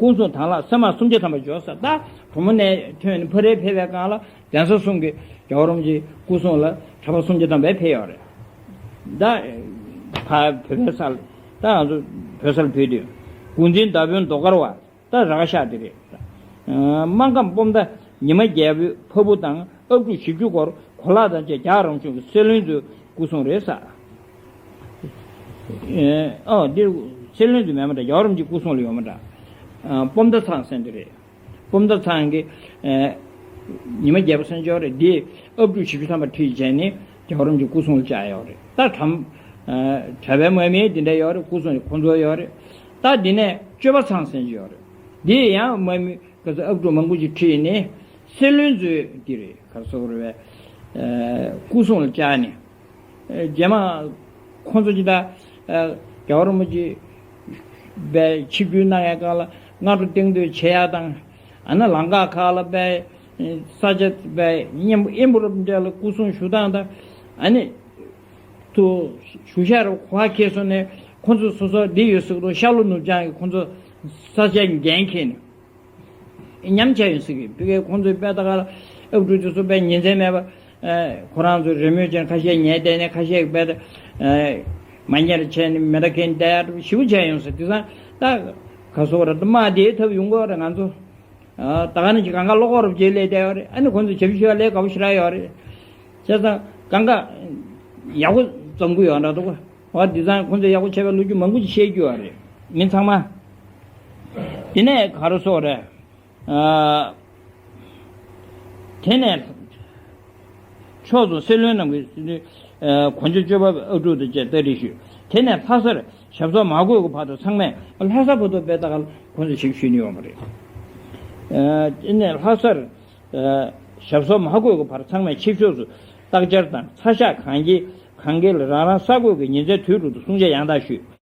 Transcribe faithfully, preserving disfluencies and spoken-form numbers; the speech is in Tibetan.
སྐུ་གསུང་དང་ལ་སེམས་མ་སུམ་བརྒྱ་ཐམ་པ་འབྱོར་ས། ད་གྲོ་མོ་ནས་ཐོན་ནས་ཕ་རེ་ཕེབས་པའི་སྒང་ལ་གདན་ས་གསུམ་གྱི་རྒྱལ་བ་རིན་པོ་ཆེའི་སྐུ་གསུང་ལ་གྲྭ་པ་སུམ་བརྒྱ་ཐམ་པ་ཕེབས་ཡོད་རེད། ད་ཕ་བོད་པའི་ས་ལ། ད་ང་ཚོ་བོད་ས་ལ་ཕེབས་དུས་དགོན་འཛིན་མདའ་དཔོན་མདོ་མཁར་བ། ད་ར་ཁ་ཤག་དེ་རེད། སྨར་ཁམས་སྤོམ་མདའ་ཉི་མ་རྒྱལ་པོའི་ཕ་བུ་དང་ཨབ་ཕྲུག་བཞི་བཅུ་སྐོར་གོ་ལག་དང་བཅས་རྒྱ་རང་བྱུང་གི་སྲིད་བློན་ཚོའི་སྐུ་སྲུང་རེད་ས། ཨོ་འདིར་སྲིད་བློན་ཚོ་མེད་མ་འདྲ། རྒྱལ་བ་རིན་པོ་ཆེའི་སྐུ་སྲུང་ལ་ཡོད་མ་འདྲ། སྤོམ་མདའ་ཚང་ཟེར་འདི་རེད། སྤོམ་མདའ་ཚང་གི་ཉི་མ་རྒྱལ་པོ་སེང་ཆོག་རེད། འདི་ཨབ་ཕྲུག་བཞི་བཅུ་ཐམ་པ་ཁྲིད་བྱས་ནས་རྒྱལ་བ་རིན་པོ་ཆེའི་སྐུ་སྲུང་ལ་བཅར་ཡོད་རེད། ད་གྲམ་གྲྭ་པའི་དམག་མི་འདི་འདྲ་ཡོད་རེད། སྐུ་སྲུང་ཁོང་ཚོ་ཡོད་རེད། ད་འདི་ནས་སྤྱོད་པ་ཚང་ཟེར་གྱི་ཡོད་རེད། འདི་ཡང་དམག་མི་ག་ཚོད་ཨབ་ཕྲུག་མང་པོ་ཅིག་ཁྲིད་ནས་སྲིད་བློན་ཚོའི་འདི་རེད། ག་སོག་རེད་པས། སྐུ་སྲུང་ལ་བཅར་ནས། རྗེས་མ་ཁོང་ཚོ་ཅིག་ད་རྒྱལ་བ་རིན་པོ་ཆེ་པའི་ཆིབས་བསྒྱུར་གནང་ཡས་སྒང་ལ་སྔ་དྲོ་སྟེང་སྡོད་བྱེད་ཡ་དང་། ཨ་ནི་ལམ་ཁ་ཁག་ལ་པའི་ས་ཆ་པའི་གཉན་པོ་ཨིན་པོ་རབ་འདྲ་ལ་སྐུ་སྲུང་ཞུ་སྟངས་དང་། ཨ་ནི་དུ་ཞུ་ཤ་རུ་གོ་བ་ཁེལ་སོང་ནས། ཁོང་ཚོ་སོ་སོ་འདི་ཡོད་ཟེར་གི་འདུག་ཤར་ལྷོ་ནུབ་བྱང་གི་ཁོང་ཚོ་ས་ཆ་འགན་འཁྱེར་ནས། ཉམས་ཆག་ཡོང་སྲིད་ཀྱི། བི་ཀའི་ཁོང་ཚོའི་དཔེ་ད་ག་ལ་ཨབ་ཕྲུག་དེ་ཚོ་དཔེ་ཉིན་མཚན་མེད་པ། ཁོ་རང་ཚོ་རེས་མོས་ཅན་ཁ་ཤས་ཉལ་བསྡད་ནས། ཁ་ཤས་ཀྱི་དཔེ་ད་མ་ཉལ་བྱས་ནས་མེ་མདའ་འཁྱེར་བསྡད་ཡ་ཞེ་པོ་ཆགས་ཡོང་སྲིད། དེང་སང་ད་ག་སོག་ར་ད་དམག་དེའི་ཐབས་ཡོང་གི་ཡོད་རེད། ང་ཚོ་ད་ག་ནང་བཞིན་གང་ག་བློ་ཁོག་རུ་བྱེད་ལས་བསྡད་ཡོད་རེད། ཨ་ནི་ཁོང་ཚོ་བྱ་བ་ཤེས་པ་ལས་དགའ་པོ་ཞེ་དྲག་ཡོད་རེད། བྱས་ཙང་གང་ག་ཡག་པོ་བརྩམས་ཀྱི་ཡོད་འདྲ་འདུག་ག་འོ་དེང་སང་ཁོང་ཚོས་ཡག་པོ་བྱས་པའི་ལོ་རྒྱུས་མང་པོ་ཅིག་བཤད་རྒྱུ་ཡོད་རེད། མི་ཚང་མ། དེ་ནས་ག་རེ་སོག་རེད། ཨ། དེ་ནས་ཕྱོགས་སུ་སྲིད་བློན་རྣམས་ཀྱིས་ཨ་གོ་འཇོ་སྤྱོད་པ་ཨབ་ཕྲུག་དང་བཅས་རྟ་རིལ་ཞུས། དེ་ནས་ལྷ་སར་ཞབས་སོར་མ་བགོས་ཀྱི་བར་དུ་ཚང་མས། ལྷ་ས་བར་དུ་དཔེ་ད་ག་ལ་ཁོང་ཚོས་ཞིག་ཞུས་ནས་ཡོང་བ་རེད། ཨ། དེ་ནས་ལྷ་སར་ཨ་ཞབས་སོར་མ་བགོས་ཀྱི་བར་ཚང་མས་ཕྱི་ཕྱོགས་སུ་རྟ་འབྱར་དང་ཚ་ཤ་གང་གིས་གང་གིས་ལ་རང་རང་ས་གོས་ཀྱི་ཉིན་མཚན་དུས་དྲུག་ཏུ་བསྲུང་བྱ་ཡང་དག་ཞུས།